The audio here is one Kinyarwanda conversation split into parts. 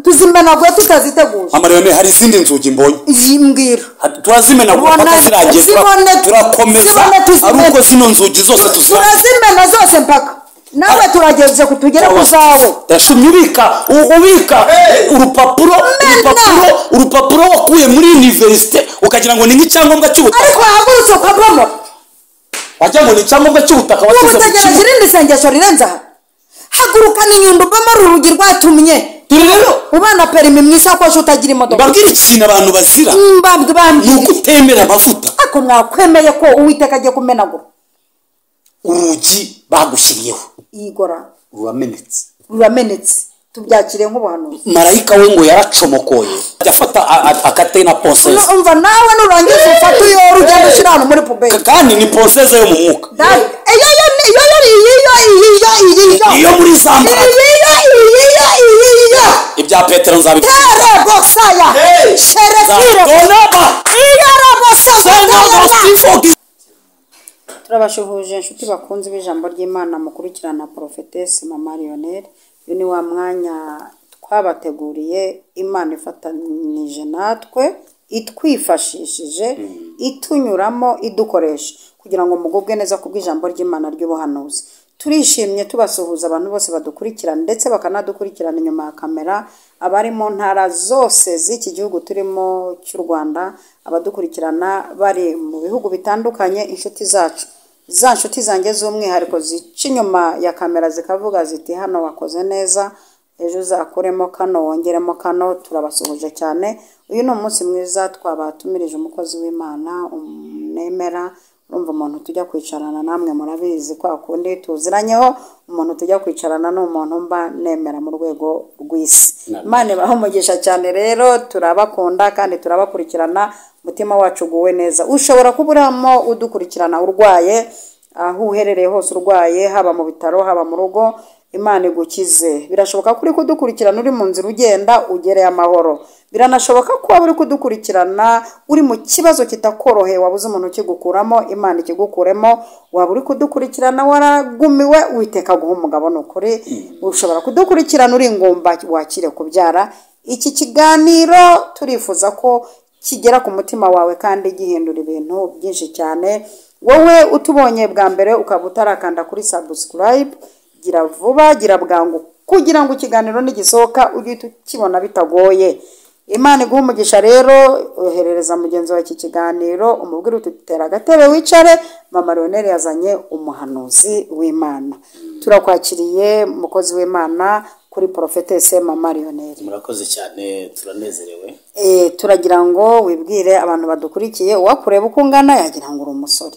Tuzimenaguye tutaziteguje. Amariyone, hari izindi nzugi mbonye. Zimbwira. Turazimenagura mpaka zirangiye, turakomeza ari uko zino nzugi zose tuzirangiye. Turazimena zose mpaka nawe turageze kutugere ku zawe. Ndashimye ubika urupapuro urupapuro wakuye muri universite ukagira ngo ni nk'icyangombwa cy'ubutaka, ariko wahagurutse ukabomora wagira ngo ni icyangombwa cy'ubutaka washyize mu kigo. Irindi sengesho rirenze aha, hagurukana inyundo ubomora urugi rwatumye rero ubana perimi mu isakoshi utagira imodoka. Mbabwira ikintu abantu bazira ni uko utemera amavuta. Ariko mwakwemeye ko Uwiteka agiye kumenagura urugi bagushyiriyeho, igora ruramenetse, tubyakire nk'ubuhanuzi. Marayika we ngo yaracomokoye ajya afata akate na ponseze. Umva nawe nurangiza ufate uyora ugenda ushyira ahantu muri puberi, kandi ni ponseze yo mu mwuka. Iyo iyo muri za mbaraga, ibya Petero nzabikora. Turabashuhuje inshuti bakunze b'ijambo ry'Imana mukurikirana Prophetesse Mama Lionel. Uyu ni wa mwanya twabateguriye, Imana ifatanije natwe, itwifashishije, itunyuramo, idukoresha kugira ngo mugubwe neza kubw'ijambo ry'Imana ry'ubuhanuzi. Turishimye tubasuhuza abantu bose badukurikirana ndetse bakanadukurikirana inyuma ya kamera, abari mu ntara zose z'iki gihugu turimo cy'u Rwanda, abadukurikirana bari mu bihugu bitandukanye, inshuti zacu, za nshuti zanjye z'umwihariko zica inyuma ya kamera zikavuga ziti hano wakoze neza, ejo uzakuremo kano wongeremo kano. Turabasuhuje cyane. Uyu ni umunsi mwiza twabatumirije umukozi w'Imana nemera. Urumva umuntu tujya kwicarana namwe murabizi kwa kundi tuziranyeho, umuntu tujya kwicarana ni umuntu mba nemera mu rwego rw'isi. Imana ibahe umugisha cyane. Rero turabakunda kandi turabakurikirana, umutima wacu uguwe neza. Ushobora kuba urimo udukurikirana urwaye, aho uherereye hose urwaye, haba mu bitaro haba mu rugo, Imana igukize. Birashoboka ko uri kudukurikirana uri mu nzira ugenda ugereye amahoro. Biranashoboka ko waba uri kudukurikirana uri mu kibazo kitakoroheye, wabuze umuntu ukigukuramo, Imana ikigukuremo. Waba uri kudukurikirana waragumiwe, Uwiteka aguha umugabo. Ni ukuri ushobora kudukurikirana uri ingumba, wakire kubyara. Iki kiganiro turifuza ko kigera ku mutima wawe kandi gihindura ibintu byinshi cyane. Wowe utubonye bwa mbere ukaba utarakanda kuri subscribe, gira vuba, gira bwangu kugira ngo ikiganiro nigisohoka ujye ukibona bitagoye. Imana iguhe umugisha. Rero oherereza mugenzi wawe iki kiganiro, umubwire uti tera agatebe wicare, Mama Lionel yazanye umuhanuzi w'Imana. Turakwakiriye mukozi w'Imana kuri Prophetesse Mama Lionel. Murakoze cyane, turanezerewe. Turagira ngo wibwire abantu badukurikiye. Uwakureba uko ungana yagira ngo uri umusore,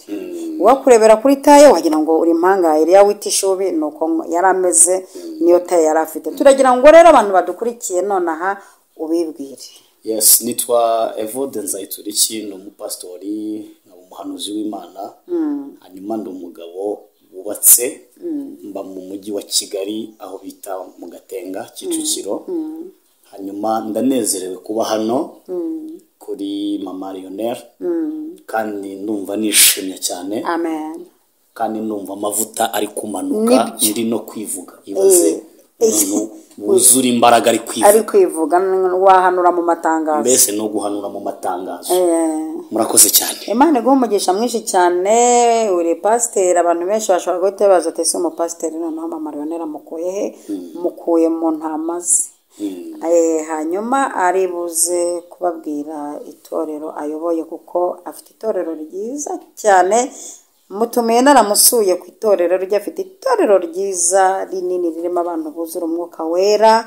uwakurebera kuri taye wagira ngo uri impanga Eliya w'itishubi, nuko yari ameze, niyo taye yari afite. Turagira ngo rero abantu badukurikiye nonaha ubibwire. Yes, nitwa Evode Nzayituriki, ni umupasitori, ni umuhanuzi w'Imana. Hanyuma ndi umugabo wubatse, mba mu mujyi wa Kigali aho bita mu Gatenga, Kicukiro. Hanyuma ndanezerewe kuba hano kuri Mama Lionel, kandi ndumva nishimye cyane. Amen. Kandi ndumva amavuta ari kumanuka, ndi no kwivuga. Ibaze umuntu wuzura imbaraga ari kwivuga, ari kwivuga, wahanura mu matangazo, mbese no guhanura mu matangazo. Murakoze cyane. Imana iguhe umugisha mwinshi cyane. Uri pasiteri, abantu benshi bashobora guhita babaza ati ese umupasiteri noneho Mama Lionel amukuye he? Mukuye mu ntama ze. Hanyuma ari buze kubabwira itorero ayoboye, kuko afite itorero ryiza cyane. Mutumiye naramusuye ku itorero rye, afite itorero ryiza rinini ririmo abantu buzura umwuka wera.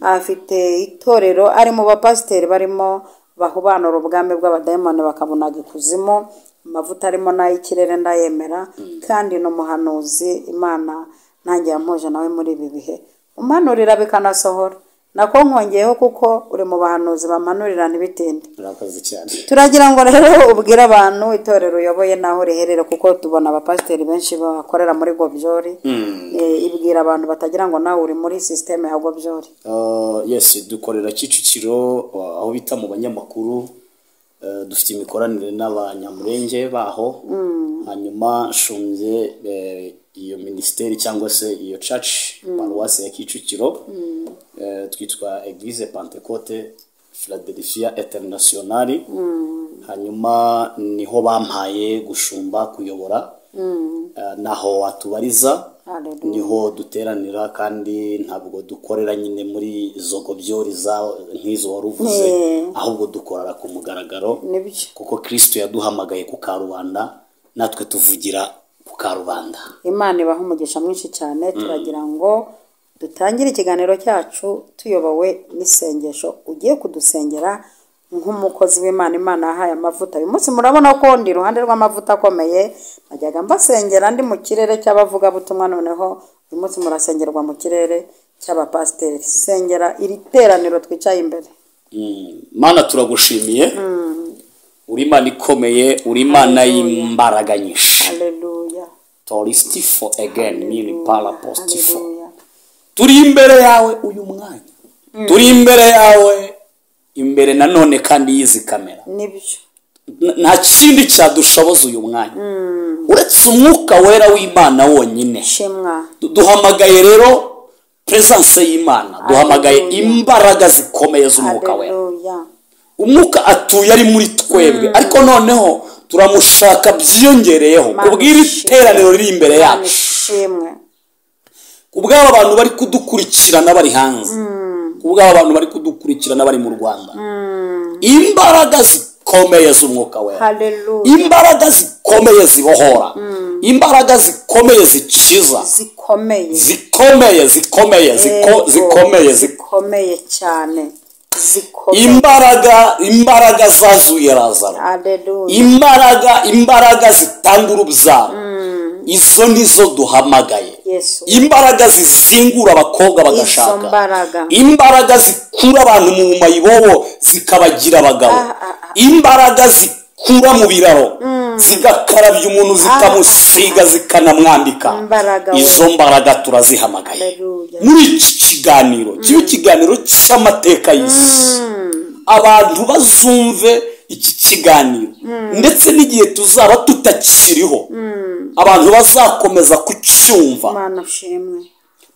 Afite itorero ari mu bapasiteri barimo bahubanura ubwami bw'abadayimoni bakabunaga ikuzimu. Amavuta arimo n'ay'ikirere ndayemera, kandi ni umuhanuzi. Imana nanjye yampuje nawe muri ibi bihe, umpanurira bikanasohora. Nako nkongeyeho kuko uri mu bahanuzi bamanurira ntibitinde. Murakoze cyane. Turagira ngo rero ubwire abantu itorero uyoboye naho riherere, kuko tubona abapasiteri benshi bakorera muri Gobyori. Ibwira abantu batagira ngo nawe uri muri sisiteme ya Gobyori. Yes, dukorera Kicukiro aho bita mu banyamakuru. Dufite imikoranire n'abanyamurenge baho. Hanyuma nshumbye iyo minisiteri cyangwa se iyo church, paruwasi ya Kicukiro. Twitwa Eglise Pentecote Philadelphia International. Hanyuma niho bampaye gushumba, kuyobora. Naho watubariza. Hallelujah. Niho duteranira, kandi ntabwo dukorera nyine muri izo gobyori nk'izo wari uvuze, ahubwo dukorera ku mugaragaro, Nibyo. kuko Kristo yaduhamagaye ku karubanda, natwe tuvugira ku karubanda. Imana ibaha umugisha mwinshi cyane. Turagira ngo dutangire ikiganiro cyacu tuyobowe n'isengesho ugiye kudusengera nk'umukozi w'Imana Imana yahaye amavuta. Uyu munsi murabona ko ndi iruhande rw'amavuta akomeye. Najyaga mbasengera ndi mu kirere cy'abavugabutumwa, noneho uyu munsi murasengerwa mu kirere cy'abapasiteri. Sengera iri teraniro twicaye imbere. Mana, turagushimiye. Uri Imana ikomeye, uri Imana y'imbaraga nyinshi. Haleluya. Toristifo again mini parapostifo. Haleluya. Turi imbere yawe uyu mwanya, turi imbere yawe, imbere nanone kandi y'izi kamera. Nibyo. Nta kindi cyadushoboza uyu mwanya uretse Umwuka Wera w'Imana wonyine. Shimwa. Duhamagaye rero presence y'Imana, duhamagaye Hallelujah. imbaraga zikomeye z'Umwuka Wera. Haleluya. Umwuka atuye ari muri twebwe, ariko noneho turamushaka byiyongereyeho Mana kubw'iri ishimwe. teraniro riri imbere Imana yacu, ishimwe. kubw'aba bantu bari kudukurikirana bari hanze, kubw'aba bantu bari kudukurikirana bari mu Rwanda. Imbaraga zikomeye z'Umwuka Wera, Haleluya. imbaraga zikomeye zibohora, imbaraga zikomeye zikiza, Zikomeye. zikomeye, zikomeye, Yego, zikomeye, zikomeye cyane, zikomeye. Imbaraga zazuye Lazaro, Haleluya. imbaraga zitanga urubyaro, izo nizo duhamagaye. Yesu. Imbaraga zizingura abakobwa bagashaka, Izo mbaraga. imbaraga zikura abantu mu mayibobo zikabagira abagabo, Ah, ah, ah. imbaraga zikura mu biraro zigakarabya umuntu, zikamusiga, zikanamwambika. Imbaraga we. Izo mbaraga turazihamagaye Haleluya. muri iki kiganiro, kiba ikiganiro cy'amateka y'isi, abantu bazumve iki kiganiro, ndetse n'igihe tuzaba tutakiriho abantu bazakomeza kucyumva, Imana ishimwe.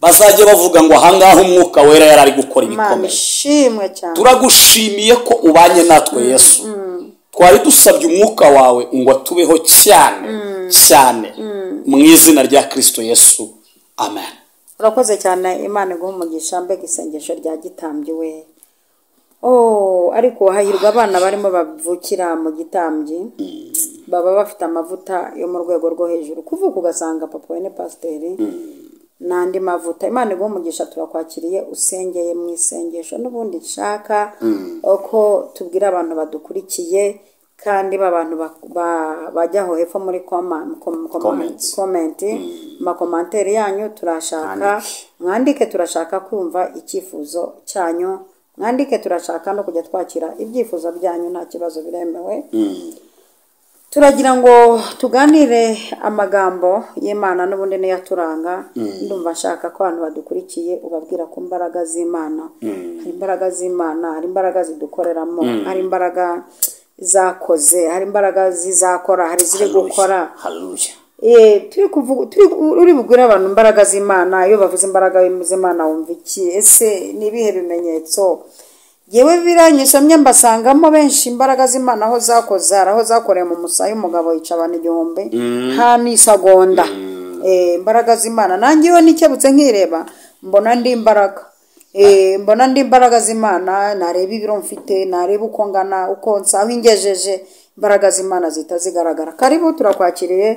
bazajya bavuga ngo ahangaha Umwuka Wera yari ari gukora Imana ibikomeye. ishimwe cyane. Turagushimiye ko ubanye natwe, Yesu. Twari dusabye Umwuka wawe ngo atubeho cyane cyane, mu izina rya Kristo Yesu, amen. Urakoze cyane, Imana iguha umugisha. Mbega isengesho rya gitambyi we! Oh, ariko hahirwa abana barimo bavukira mu gitambyi, baba bafite amavuta yo mu rwego rwo hejuru. Kuvuka ugasanga papa we ni pasiteri n'andi mavuta. Imana iguha umugisha. Turakwakiriye, usengeye mu isengesho n'ubundi nshaka uko tubwira abantu badukurikiye, kandi b'abantu bajya aho hepfo muri Comments. comment, amacommentaires yanyu turashaka. Mwandike. Mwandike, turashaka kumva icyifuzo cyanyu. Mwandike, turashaka no kujya twakira ibyifuzo byanyu, nta kibazo, biremewe. Turagira ngo tuganire amagambo y'Imana n'ubundi niyo aturanga. Ndumva nshaka ko abantu badukurikiye ubabwira ku mbaraga z'Imana. Hari imbaraga z'Imana, hari imbaraga zidukoreramo, hari imbaraga zakoze, hari imbaraga zizakora, hari iziri gukora. Haleluya. Turi kuvuga, turi uri bugure abantu imbaraga z'Imana. Iyo bavuze imbaraga z'Imana wumva iki? Ese ni ibihe bimenyetso? Yewe, biranyisomye mbasangamo benshi imbaraga z'Imana aho zakoze, hari aho zakoreye mu musaya umugabo yica abantu 1000 nta n'isegonda. Imbaraga z'Imana, nanjye iyo nikebutse nkireba mbona ndi imbaraga. Mbona ndi imbaraga z'Imana. Nareba ibiro mfite, nareba uko ngana, uko nsa, aho ingejeje, imbaraga z'Imana zihita zigaragara. Karibu, turakwakiriye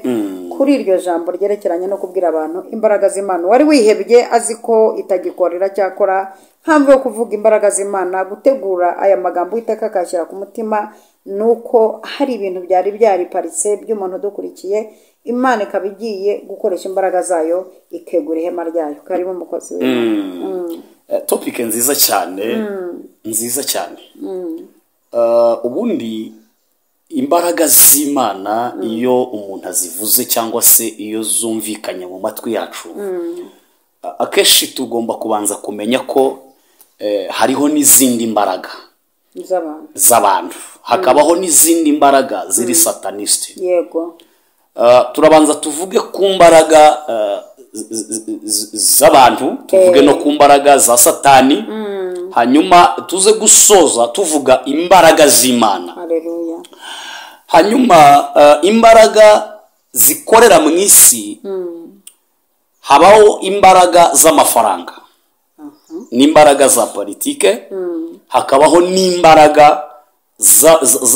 kuri iryo jambo ryerekeranye no kubwira abantu imbaraga z'Imana. Wari wihebye azi ko itagikorera cyakora mpamvu yo kuvuga imbaraga z'Imana, gutegura aya magambo Uwiteka akayashyira ku mutima, ni uko hari ibintu byari byariparitse by'umuntu udukurikiye, Imana ikaba igiye gukoresha imbaraga zayo ikegura ihema ryayo. Karibu, umukozi w'Imana. Topic nziza cyane, nziza cyane. Ubundi imbaraga z'Imana iyo umuntu azivuze cyangwa se iyo zumvikanye mu matwi yacu, akenshi tugomba kubanza kumenya ko hariho n'izindi mbaraga z'abantu, z'abantu, hakabaho n'izindi mbaraga ziri sataniste. Turabanza tuvuge ku mbaraga z'abantu, tuvuge no ku mbaraga za Satani, hanyuma tuze gusoza tuvuga imbaraga z'Imana. Haleluya. Hanyuma imbaraga zikorera mu isi, habaho imbaraga z'amafaranga n'imbaraga za politike, hakabaho n'imbaraga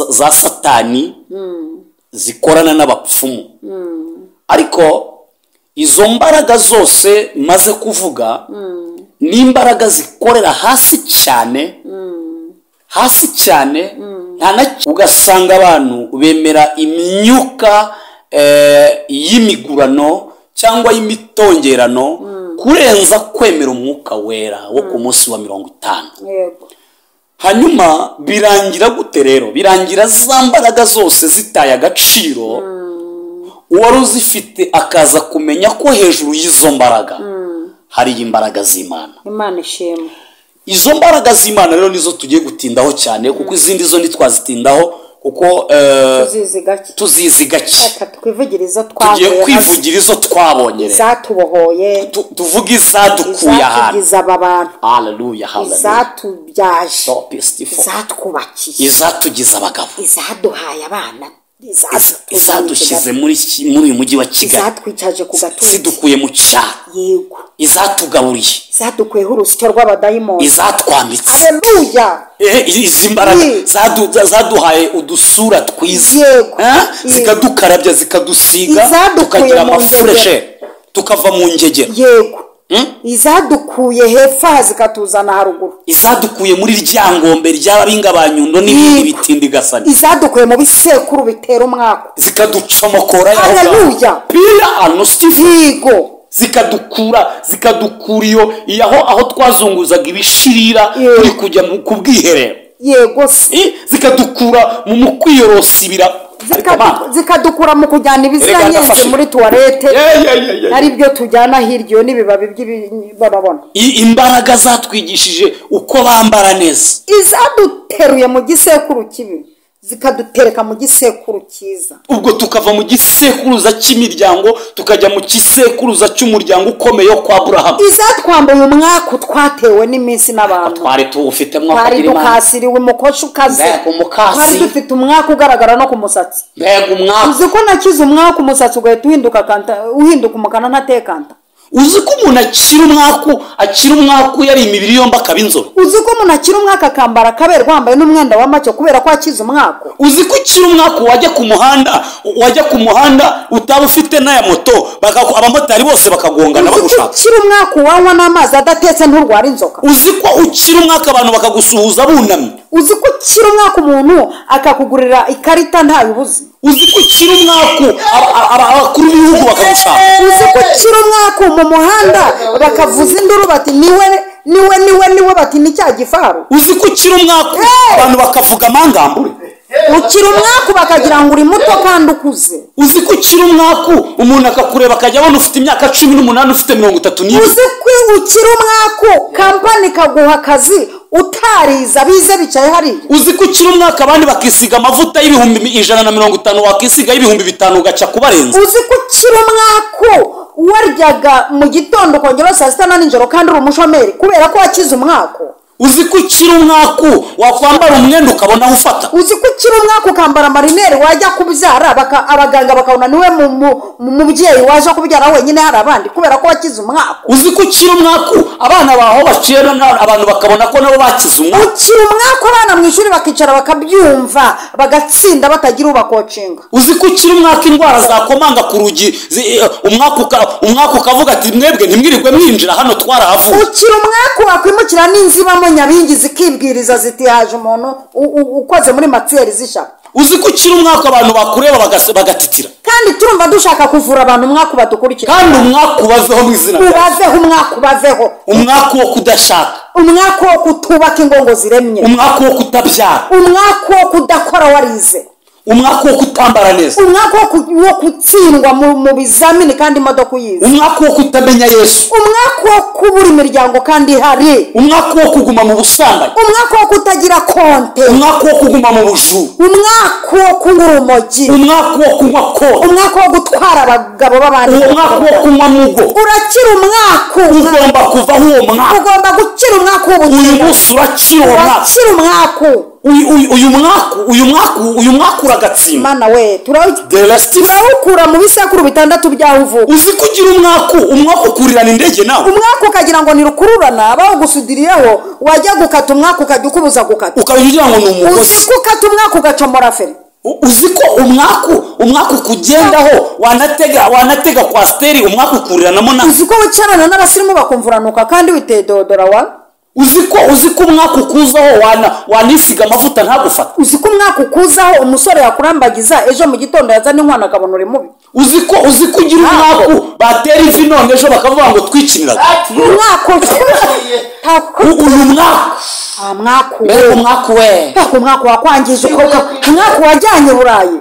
za Satani zikorana n'abapfumu. Ariko izo mbaraga zose maze kuvuga n'imbaraga zikorera hasi cyane, hasi cyane, ugasanga abantu bemera imyuka y'imigurano cyangwa y'imitongerano kurenza kwemera umwuka wera wo ku munsi wa 50. Hanyuma birangira gute rero? Birangira za mbaraga zose zitaye agaciro, uwari uzifite akaza kumenya ko hejuru y'izo mbaraga hari imbaraga z'Imana. Imana ishimwe. Izo mbaraga z'Imana rero nizo tugiye gutindaho cyane, kuko izindi zo ntitwazitindaho kuko tuzizi gake. Tugiye kwivugira izo twabonye, izatubohoye, tuvuge izadukuye ahantu, haleluya, izatubyaje, izatwubakiye, izatugize abagabo, izaduhaye abana, izadushyize muri uyu mujyi wa Kigali, izatwicaje ku gatuti, zidukuye mu cyaro, yego, izatugaburiye, izadukuyeho urusyo rw'abadayimoni, izatwambitse. Haleluya. Izi mbaraga zaduhaye udusura twiza, zikadukarabya, zikadusiga, tukagira amafureshe, tukava mu ngegera. Yego. Izadukuye hepfo zikatuzana haruguru, izadukuye muri ryangombe ry'ababinga ba Nyundo n'ibindi bitindi gasani, izadukuye mu bisekuru bitera umwaka, zikaducomokora. Haleluya. Pira anostifu. Yego. Zikadukura iyo aho twazunguzaga ibishirira turi kujya ku bwiherero. Yego. Zikadukura mu kwiyorosibira, zikadukura mu kujyana ibiziranyenzi muri tuwarete, ari byo tujyana hirya n'ibibabi by'ibibonabona. Imbaraga zatwigishije uko bambara neza, izaduteruye mu gisekuru kibi zikadutereka mu gisekuru cyiza. Ubwo tukava mu gisekuruza cy'imiryango tukajya mu gisekuruza cy'umuryango ukomeye wo kwa Aburahamu. Izatwambaye umwaka twatewe n'iminsi n'abantu, twari tuwufite mwaka dukasiriwe umukoshi ukaze, twari dufite umwaka ugaragara no ku musatsi. Mbega umwaka! Uzi ko nakize umwaka umusatsi ugahita uhinduka kanta, uhinduka umukana ntatekanta. Uzi ko umuntu akira umwaku yari imibiri yombi akaba inzobe. Uzi ko umuntu akira umwaka akambara akaberwa wambaye n'umwenda wa make kubera ko akize umwaku. Uzi ko ukira umwaku wajya ku muhanda utaba ufite n'aya moto, abamotari bose bakagongana bagushaka. Uzi ko ukira umwaku wanywa n'amazi adatetse nturwara inzoka. Uzi ko ukira umwaka abantu bakagusuhuza bunamye. Uzi ko ukira umwaka umuntu akakugurira ikarita ntayibuze. Uzi ko ukira umwaku abakuru b'ibihugu bakagushaka. Uzi ko ukira umwaku mu muhanda bakavuza induru bati niwe niwe niwe niwe, bati ni cya gifaru. Uzi ko ukira umwaku abantu bakavuga amangambure. Ukira umwaku bakagira ngo uri muto kandi ukuze. Uzi ko ukira umwaku umuntu akakureba akajya abona ufite imyaka 18 ufite 32. Uzi ko ukira umwaku kampani kaguha akazi utariza bize bicaye hariya. Uzi ko ukira umwaka abandi bakisiga amavuta y'150,000 wakisiga y'5,000 ugaca kubarenza. Uzi ko ukira umwaku waryaga mu gitondo ukongera saa sita na nijoro kandi uri umushomeri kubera ko wakize umwaku. Uzi ko ukira umwaku wakwambara umwenda ukabona aho ufata. Uzi ko ukira umwaku ukambara marinere wajya kubyara abaganga bakabona niwe mubyeyi waje kubyara wenyine hari abandi kubera ko wakize umwaku. Uzi ko ukira umwaku abana baho baciye abantu bakabona ko nabo bakize umwaku. Ukira umwaku abana mu ishuri bakicara bakabyumva bagatsinda batagira ubakocinga. Uzi ko ukira umwaku indwara zakomanga ku rugi, umwaku ukavuga ati mwebwe ntimwirirwe mwinjira hano twarahavuye. Ukira umwaku wakwimukira n'inzibamo nyabingi zikibwiriza ziti haje umuntu ukoze muri matiyeri zishaka. Uzi ko ukira umwaka abantu bakureba bagatitira. Kandi turumva dushaka kuvura abantu umwaka badukurikira. Kandi umwaka ubaveho mu izina rya Ubaveho, umwaka ubaveho. Umwaka wo kudashaka, umwaka wo kutubaka ingongo ziremye, umwaka wo kutabyara, umwaka wo kudakora warize, Umwaka wo kutambara neza. Umwaka wo gutsindwa mu bizamini kandi imodoka uyizi. Umwaka wo kutamenya Yesu. Umwaka wo kubura imiryango kandi ihari. Umwaka wo kuguma mu busambanyi. Umwaka wo kutagira konte. Umwaka wo kuguma mu bujura. Umwaka wo kunywa urumogi. Umwaka wo kunywa kore. Umwaka wo gutwara abagabo b'abandi. Umwaka wo kunywa mugo. Urakira umwaka. Ugomba kuvaho uwo mwaka. Ugomba gukira umwaka w'ubugingo. Uyu munsi urakira uwo mwaka. Urakira umwaka. Uyu mwaka uragatsinda. Mana we, turawukura mu bisekuru bitandatu byaho uvuka. Uzi kugira umwaka ukurirana indege nawe. Umwaka ukagira ngo nirukururana, bawugusudiriyeho, wajya gukata umwaka ukajya ukubuza gukata. Ukabigira ngo ni umugozi. Uzi gukata umwaka ugacomora feri. Uzi ko umwaka ukugendaho wanatega kwasteri umwaka ukuriranamo nawe. Uzi ko wicarana n'abasirimu bakumvuranuka kandi witeye deodora wa. Uzi ko umwaka ukuzaho wanisiga amavuta ntagufata. Uzi ko umwaka ukuzaho umusore yakurambagiza ejo mu gitondo yazana inkwano akabona uri mubi. Uzi ko ugira umwaka batera ivi none ejo bakavuga ngo twikiniraga. Umwaka uyu mwaka umwaka we umwaka wakwangije umwaka wajyanye Burayi.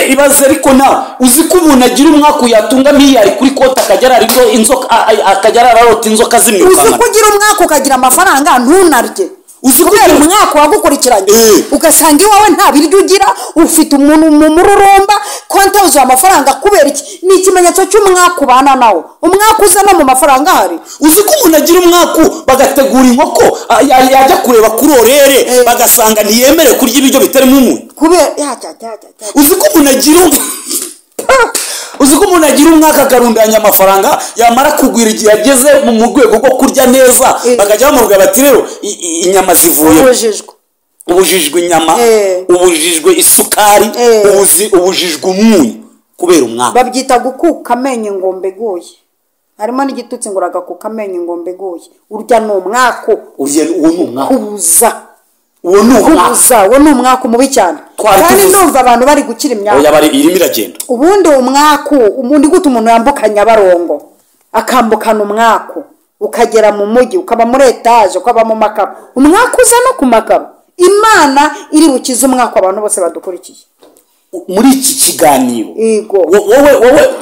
Ibaze ariko nawe uzi ko umuntu agira umwaka yatunga miliyari kuri konti akagera ariko inzoka akagera ararota inzoka zimwirukankana. Uzi ko ugira umwaka ukagira amafaranga ntunarye. Uzi ko kubera umwaka wagukurikiranye ugasanga iwawe nta biryo ugira, ufite umuntu mu mururumba, konti yuzuye amafaranga kubera iki? Ni ikimenyetso cy'umwaka ubana nawo. Umwaka uza no mu mafaranga ahari. Uzi ko umuntu agira umwaka bagategura inkoko yajya kureba kuri orere bagasanga ntiyemere kurya ibiryo bitarimo umunyu. Kubera uzi ko umuntu agira uzi ko umuntu agira umwaka akarundanya amafaranga yamara kugwira igihe ageze mu rwego rwo kurya neza bakajya bamubwira bati rero inyama zivuye ubujijwe inyama, ubujijwe isukari, ubujijwe umunyu kubera umwaka. Babyita gukuka amenyo ingombe iguye. Harimo n'igitutsi ngo uragakuka amenyo ingombe iguye. Urya ni umwaka. Urya uwo ni umwaka. Kubuza. Uwo ni umwaka. Uwo ni umwaka mubi cyane. Kandi ndumva abantu bari gukira imyaka. Oya bari irimo iragenda. Ubundi umwaka umuntu gute umuntu yambuka Nyabarongo akambukana umwaka ukagera mu mujyi ukaba muri etaje ukaba mu makaro. Umwaka uza no ku makaro. Imana iri bukize umwaka abantu bose badukurikiye. Muri iki kiganiro. Yego.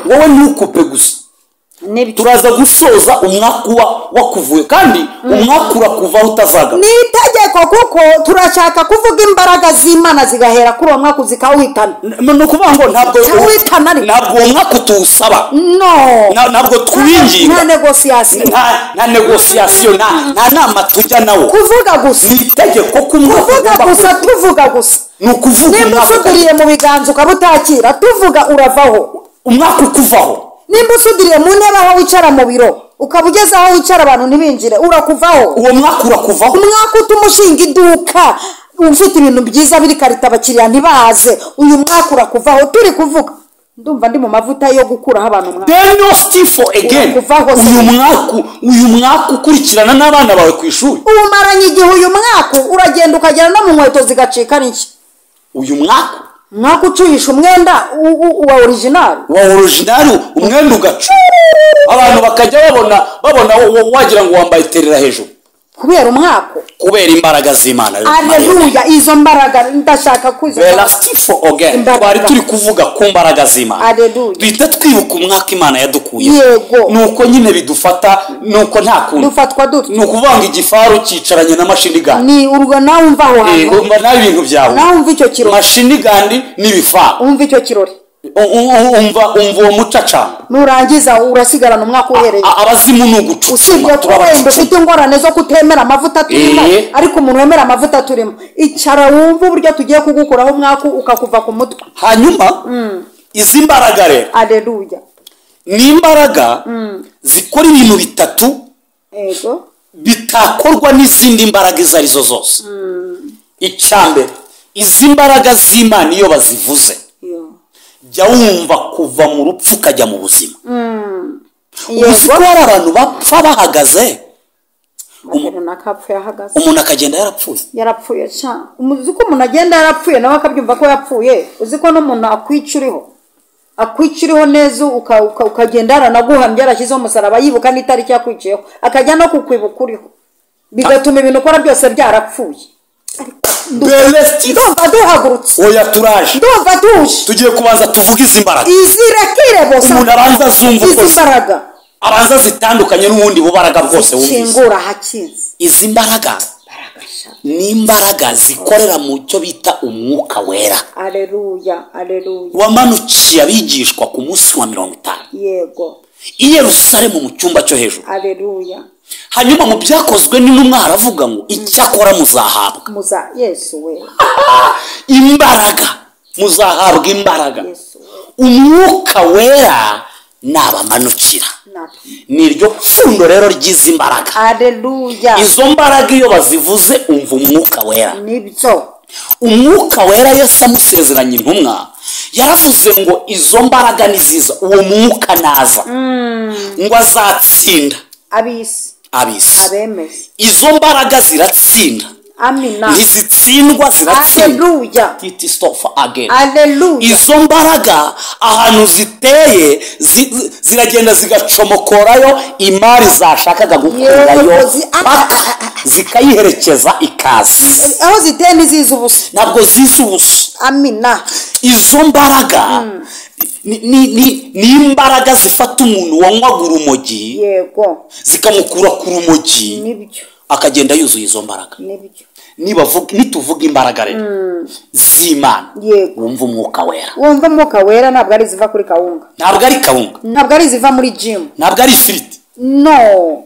Wowe ntukupe gusa. Turaza gusoza umwaka wakuvuye kandi umwaka urakuvaho utazaga. Ni itegeko kuko turashaka kuvuga imbaraga z'Imana zigahera kuri uwo mwaka zikawuhitana. Ni ukuvuga ngo ntabwo uwo mwaka tuwusaba. No. Ntabwo twinginga. Nta negosiyasiyo. Nta negosiyasiyo, nta nama tujya nawo. Kuvuga gusa. Ni itegeko ko umwaka kuvuga gusa, tuvuga gusa. Ni ukuvuga umwaka. Nimba usudiriye mu biganza ukaba utakira, tuvuga uravaho. Umwaka ukuvaho. Nimba usudiriye mu ntebe aho wicara mu biro ukaba ugeze aho wicara abantu ntibinjire, urakuvaho. Uwo mwaka urakuvaho. Umwaka utuma ushinga iduka ufite ibintu byiza biri karita abakiriya ntibaze, uyu mwaka urakuvaho. Turi kuvuga ndumva ndi mu mavuta yo gukuraho abantu umwaka. Uyu mwaka ukurikirana n'abana bawe ku ishuri. Umaranye igihe uyu mwaka uragenda ukagera no mu nkweto zigacika n'iki. Uyu mwaka ucuyisha umwenda wa original. Wa original umwenda ugaca. Abantu bakajya babona wagira ngo wambaye terera hejuru. Kubera umwaka. Kubera imbaraga z'Imana. Haleluya, izo mbaraga ndashaka kuzo. Twari turi kuvuga ku mbaraga z'Imana. Haleluya. Duhita twibuka umwaka Imana yadukuye. Yego. Nuko nyine bidufata nuko nta kuntu. Dufatwa dutyo. Nuko uvanga igifaru cyicaranye na mashini gandi. Ni urwo nawe umva aho hantu. Umva nawe ibintu byawe. Nawe umva icyo kirori. Mashini gandi n'ibifaru. Umva icyo kirori. Umva uwo mucacamba. Nurangiza urasigarana umwaka uhereye. Abazimu ni ugucucuma. Usibye ko wenda ufite ingorane zo kutemera amavuta turimo, ariko umuntu wemera amavuta turimo, icara wumve uburyo tugiye kugukuraho umwaka ukakuva ku mutwe. Hanyuma izi mbaraga rero. Haleluya. Ni imbaraga zikora ibintu bitatu. Yego. Bitakorwa n'izindi mbaraga izo arizo zose. Icyambere, izi mbaraga z'Imana iyo bazivuze jya wumva kuva mu rupfu ukajya mu buzima. Uzi ko hari abantu bapfa bahagaze, umuntu akagenda yarapfuye. Yarapfuye cyane. Uzi ko umuntu agenda yarapfuye nawe akabyumva ko yapfuye. Uzi ko n'umuntu akwica uriho. Akwica uriho neza ukagenda yaranaguhamye yarashyizeho umusaraba yibuka n'itariki yakwiciyeho, akajya no kukwibuka uriho. Bigatuma ibintu ukora byose byarapfuye. Ariko Ndumva duhagurutse. Oya, turaje. Ndumva tuje. Tugiye kubanza tuvuge izi mbaraga. Izirekire bose. Umuntu abanza azumva uko izi mbaraga abanza zitandukanye n'ubundi bubaraga bwose wumvise. Kingura hakinze. Izi mbaraga ni imbaraga zikorera mu cyo bita umwuka wera. Aleluya, aleluya. Wamanukiye abigishwa ku munsi wa 50. Yego. I Yerusalemu mu cyumba cyo hejuru. Aleluya. Hanyuma mu byakozwe n'intumwa haravuga ngo icyakora muzahabwa. Muza Yesu we. Imbaraga, muzahabwa imbaraga. Yesu we. Umwuka wera nabamanukira. Ni iryo pfundo rero ry'izi mbaraga. Aleluya. Izo mbaraga iyo bazivuze umva umwuka wera. Nibyo. Umwuka wera Yesu amusezeranye intumwa yaravuze ngo izo mbaraga ni ziza, uwo mwuka naza ngo azatsinda abisi, abisi, abemeze. Izo mbaraga ziratsinda. Amina. Ntizitsindwa, ziratsinda. Aleluya. It stop again. Aleluya. Izo mbaraga ahantu ziteye ziragenda zigacomokorayo imari zashakaga gukurayo, zikayiherekeza ikaza. Aho ziteye ntiziza ubusa. Ntabwo ziza ubusa. Amina. Izo mbaraga ni imbaraga zifata umuntu wanywaga urumogi, yego, zikamukura ku rumogi, nibyo, akagenda yuzuye izo mbaraga. Nibyo. Nituvuga imbaraga rero z'Imana, wumva umwuka wera. Wumva umwuka wera ntabwo ari ziva kuri kawunga. Ntabwo ari kawunga. Ntabwo ari ziva muri gym. Ntabwo ari ifiriti. No.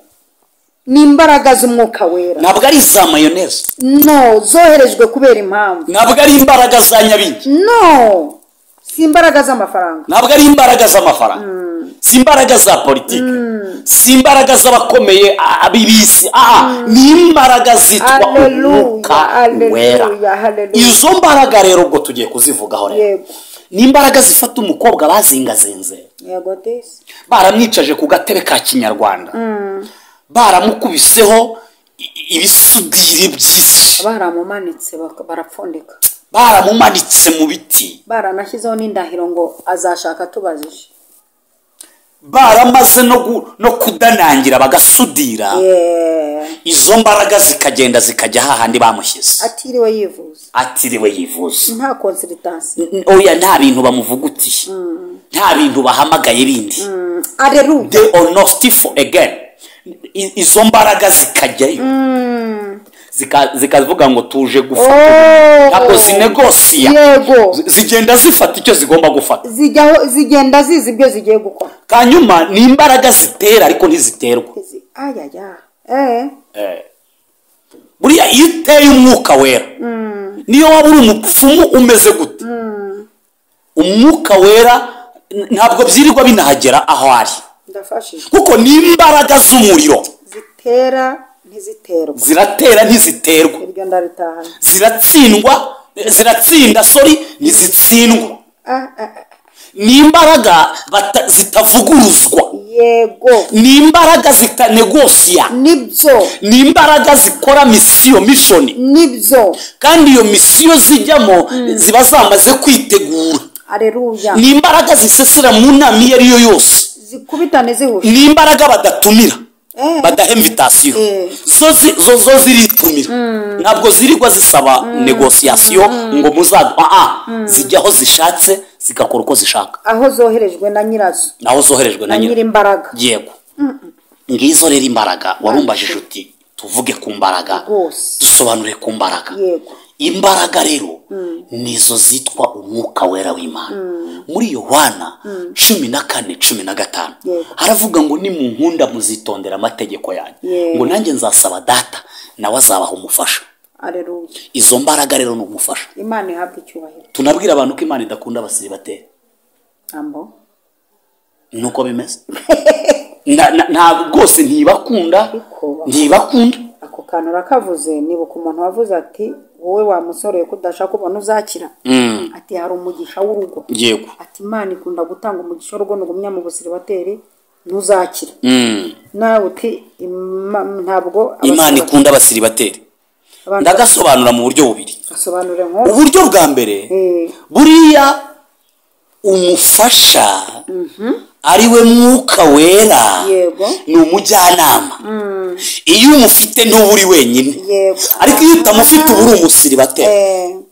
Ni imbaraga z'umwuka wera. Ntabwo ari za mayonnaise. No, zoherejwe kubera impamvu. Ntabwo ari imbaraga za nyabingi. No. Si imbaraga z'amafaranga. Ntabwo ari imbaraga z'amafaranga. Si imbaraga za politiki. Si imbaraga z'abakomeye abibisi. Ni imbaraga zitwa umwuka wera. Izo mbaraga rero ubwo tugiye kuzivugaho rero. Ni imbaraga zifata umukobwa bazingazinze. Yego desi. Baramwicaje ku gatebe ka kinyarwanda. Baramukubiseho ibisudire by'isi. Baramumanitse barapfundika. Baramumanitse mu biti. Baranashyizeho n'indahiro ngo azashaka tubazije. Baramaze no kudanangira bagasudira. Izo mbaraga zikagenda zikajya hahandi bamushyize. Atiriwe yivuza. Atiriwe yivuza. Nta consultation. Oya, nta bintu bamuvugutiye. Nta bintu bahamagaye bindi. Aleluya. They are not stiff again. Izo mbaraga zikajyayo. Zikavuga ngo tuje gufata. Ntabwo zinegosiya. Yego. Zigenda zifata icyo zigomba gufata. Zigenda zizi ibyo zigiye gukora. Kanyuma ni imbaraga zitera ariko ntiziterwa. Ayaya. Buriya iyo uteye umwuka wera, niyo waba uri umupfumu umeze gute, umwuka wera ntabwo byirirwa binahagera aho ari. Ndafashije. Kuko ni imbaraga z'umuriro. Zitera ntiziterwa. Ziratera ntiziterwa. Iryo ndaritahana. Ziratsindwa, ziratsinda, sorry, ntizitsindwa. Ni imbaraga zitavuguruzwa. Yego. Ni imbaraga zitanegosiya. Nibyo. Ni imbaraga zikora misiyo, mission. Nibyo. Kandi iyo misiyo zijyamo ziba zamaze kwitegura. Aleluya. Ni imbaraga zisesera mu nama iyo ari yo yose. Zikubitane zihuje. Ni imbaraga badatumira. Badaha invitation. Zo ziritumira. Ntabwo zirirwa zisaba negociation ngo muzaga. Zijyaho zishatse zigakora uko zishaka. Aho zoherejwe na nyirazo. Naho zoherejwe na nyiri imbaraga. Yego. Ngizo rero imbaraga warumbajije uti tuvuge ku mbaraga. Dusobanure ku mbaraga. Yego. Imbaraga rero nizo zitwa umwuka wera w'Imana. Muri Yohana 14:15 haravuga ngo ni munkunda muzitondera amategeko yanjye, ngo nanjye nzasaba data nawe azabaha umufasha. Aleluya. Izo mbaraga rero ni umufasha. Imana ihabwe icyubahiro. Tunabwira abantu ko Imana idakunda abasiribateri. Ambo. Nuko bimeze. Nta rwose ntibakunda, ntibakunda. Ako kantu rakavuze nibuka umuntu wavuze ati wowe wa musore ko udashaka kubona uzakira. Ati hari umugisha w'urugo. Yego. Ati Imana ikunda gutanga umugisha w'urugo nugumya mu busiribateri ntuzakira. Nawe uti ntabwo Imana ikunda abasiribateri. Ndagasobanura mu buryo bubiri. Asobanure nko uburyo bwa mbere, buriya umufasha Ari we Mwuka Wera. Yego. Ni umujyanama. Iyo umufite ntuba uri wenyine. Yego. Ariko iyo utamufite uba uri umusiribateri.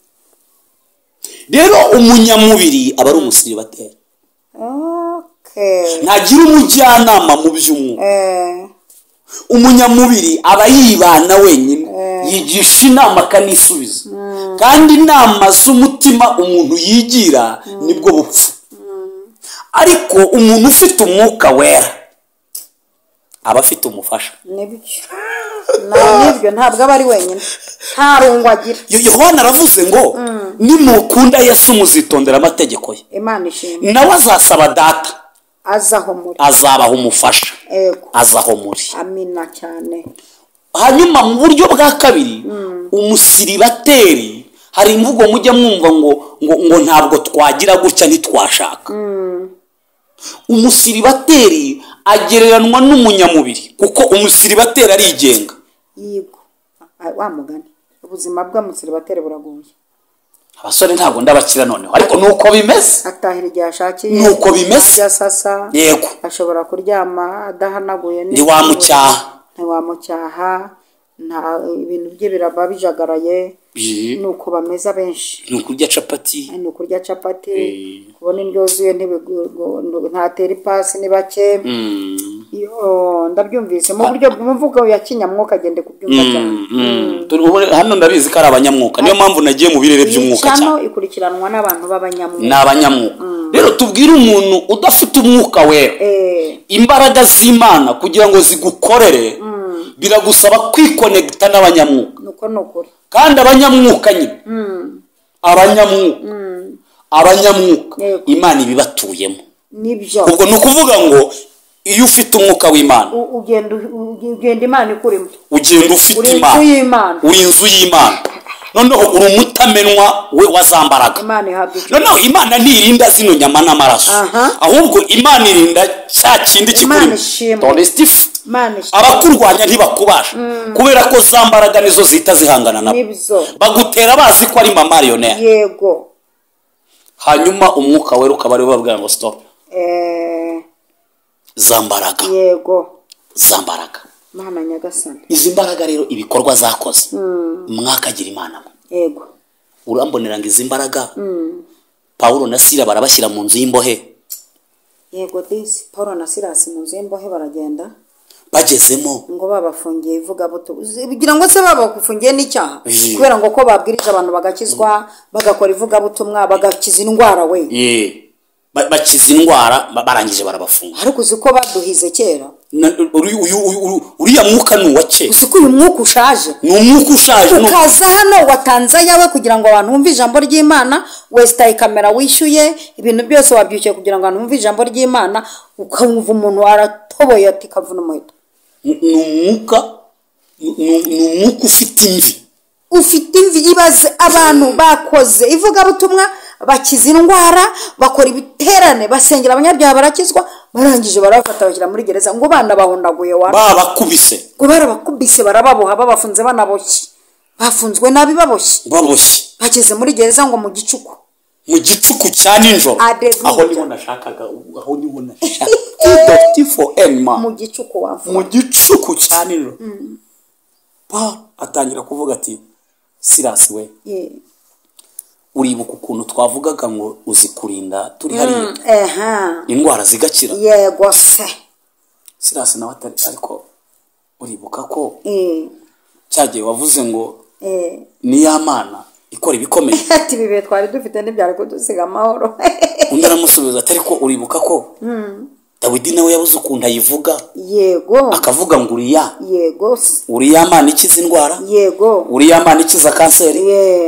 Rero umunyamubiri aba ari umusiribateri. Okay. Ntagira umujyanama mu by'umwuka. Umunyamubiri aba yibana wenyine, yigisha inama akanisubiza. Kandi inama z'umutima umuntu yigira nibwo bupfu. Ariko umuntu ufite Umwuka Wera aba afite umufasha. Nibyo. Nibyo, ntabwo aba ari wenyine, nta rungu agira. Yohana aravuze ngo nimukunda Yesu muzitondera amategeko ye. Imana ishimwe. Nawe azasaba data azaho muri, azabaha umufasha. Ego. Azaho muri. Amina cyane. Hanyuma mu buryo bwa kabiri, umusiribateri, hari imvugo mujya mwumva ngo ngo ngo ntabwo twagira gutya ntitwashaka. Umusiribateri agereranwa n'umunyamubiri, kuko umusiribateri arigenga. Yego. Wa mugani, ubuzima bw'umusiribateri buragoye. Abasore ntabwo ndabakira noneho, ariko nuko bimeze. Atahira igihe ashakiye. Nuko bimeze. Arya sasa. Yego. Ashobora kuryama adahanaguye. Ntiwamucyaha. Ntiwamucyaha. Nta ibintu bye biraba bijagaraye. Nuko bameze abenshi. Ni ukurya capati. Ni ukurya capati. Kubona indyo yuzuye ntatera ipasi ni bake. Yo, ndabyumvise mu buryo bw'umuvugo ya kinyamwuka, agende kubyumva cyane. Hano ndabizi ko ari abanyamwuka, niyo mpamvu nagiye mu birere by'umwuka cyane. Cano ikurikiranwa n'abantu b'abanyamwuka. Ni abanyamwuka. Rero tubwire umuntu udafite Umwuka Wera, imbaraga z'Imana kugira ngo zigukorere biragusaba kwikonegita n'abanyamwuka. Nuko ni ukuri. Kandi abanyamwuka nyine, abanyamwuka Yego. Imana ibibatuyemo. Nibyo. Ubwo ni ukuvuga ngo iyo ufite Umwuka w'Imana, ugenda Imana ikurimo. Ugenda ufite Uri inzu Imana. y'Imana. Uri inzu y'Imana, noneho uri umutamenwa we wa za mbaraga. Imana ihabwa icyo. Noneho Imana ntirinda zino nyama n'amaraso, ahubwo Imana irinda cya kindi Imana kikurimo. ishimwe. Toresitifu. Imana ishimwe. Abakurwanya ntibakubasha, kubera ko za mbaraga nizo zihita zihangana nabo. Nibyo. Bagutera bazi ko ari mama Lionel. Yego. Hanyuma Umwuka Wera ukaba ari we ubabwira ngo stop. Za mbaraga. Yego. Za mbaraga. Mana nyagasani. Izi mbaraga rero ibikorwa zakoze, mwakagira Imana mwe. Yego. Urambonera ngo izi mbaraga, Pawulo na Sila barabashyira mu nzu y'imbohe. Yego disi, Paul na Silas mu nzu y'imbohe baragenda. Bagezemo, ngo babafungiye ivugabutumwa, kugira ngo se babafungiye n'icyaha, kubera ngo ko babwirije abantu bagakizwa, bagakora ivugabutumwa, bagakiza indwara we. Bakiza indwara, barangije barabafunga. Ariko uzi ko baduhize kera? Uriya mwuka ni uwa kera. Uzi ko uyu mwuka ushaje? Ni umwuka ushaje. Ukaza hano watanze ayawe kugira ngo abantu bumve ijambo ry'Imana, wesitaye kamera wishyuye, ibintu byose wabyukiye kugira ngo abantu bumve ijambo ry'Imana, ukumva umuntu aratoboye ati kavuna umuheto. Ni umwuka, ni umwuka ufite imvi. Ufite imvi. Ibaze abantu bakoze ivugabutumwa, bakiza indwara, bakora ibiterane, basengera abanyabyaha barakizwa, barangije barabafata bashyira muri gereza, ngo bana bahondaguye wa. Babakubise. Ngo barabakubise, barababoha, babafunze banaboshye, bafunzwe nabi baboshye. Baboshye. Bageze muri gereza ngo mu gicuku. Mu gicuku cya nijoro. Adeguja. Aho niho nashakaga, aho niho nashakaga for enma. Mu gicuku wamvuga. Mu gicuku cya nijoro, Paul atangira kuvuga ati: "Silas we, uribuka ukuntu twavugaga ngo uzi kurinda turi hariya, indwara zigakira?" Yego se. Silas nawe atari: "Ariko uribuka ko cyagihe wavuze ngo ni ya Mana ikora ibikomeye?" Ati ibi bihe twari dufite ntibyari kudusiga amahoro. Undi aramusubiza ati: "Ariko uribuka ko Dawidi nawe yabuze ukuntu ayivuga, akavuga ngo uriya, Yego se. uriya Mana ikiza indwara, uriya Mana ikiza kanseri,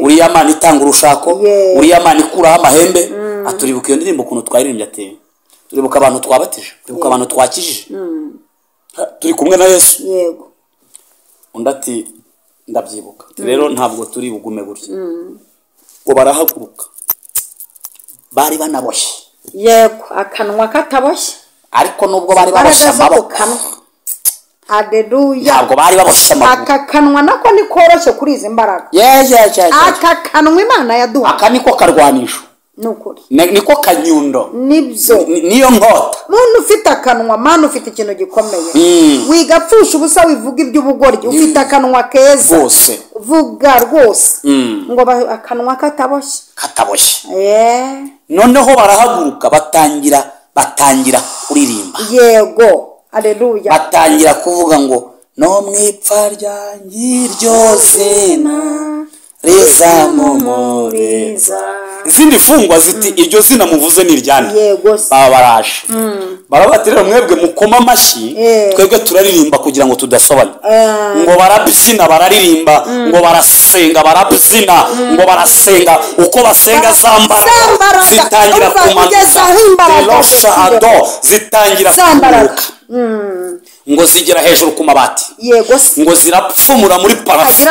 uriya Mana itanga urushako, uriya Mana ikuraho amahembe." Aturibuka iyo ndirimbo ukuntu twayiririmbye? Ati: "Turibuka abantu twabatije, turibuka abantu twakijije, turi kumwe na Yesu?" Yego. Undi ati: "Ndabyibuka." Ati: "Rero ntabwo turi bugume gutya." Ngo barahaguruka, bari banaboshye. Yego, akanwa kataboshye. Ariko nubwo bari baboshye Imbaraga zo ku amaboko, kanwa, aleluya. ntabwo bari baboshye amaguru. Aka kanwa nako ni koroshye kuri izi mbaraga. Ye ye ye ye. Aka kanwa Imana yaduha. Aka niko karwanisho. Nukuri. Niko kanyundo. Nibyo. Niyo nkota. Muntu ufite akanwa, manu ufite ikintu gikomeye. Wigapfusha ubusa wivuga iby'ubugoryi, ufite akanwa keza. Rwose. Vuga rwose. Ngo akanwa kataboshye. Kataboshye. Noneho barahaguruka batangira kuririmba. Yego. Haleluya. Batangira kuvuga ngo no mwipfa ryanjye iryo zina rizamumuriza. Izindi fungwa ziti iryo zina muvuze ni iryande. Yego. Baba baraje. Barabati rero mwebwe mukoma amashyi, twebwe turaririmba kugira ngo tudasobana. Ngo barabyina bararirimba, ngo barasenga barabyina, ngo barasenga uko basenga zambara zitangira kumanuka. Zitangira kumanuka. Ngo zigera hejuru ku mabati. Yego. Ngo zirapfumura muri parafo.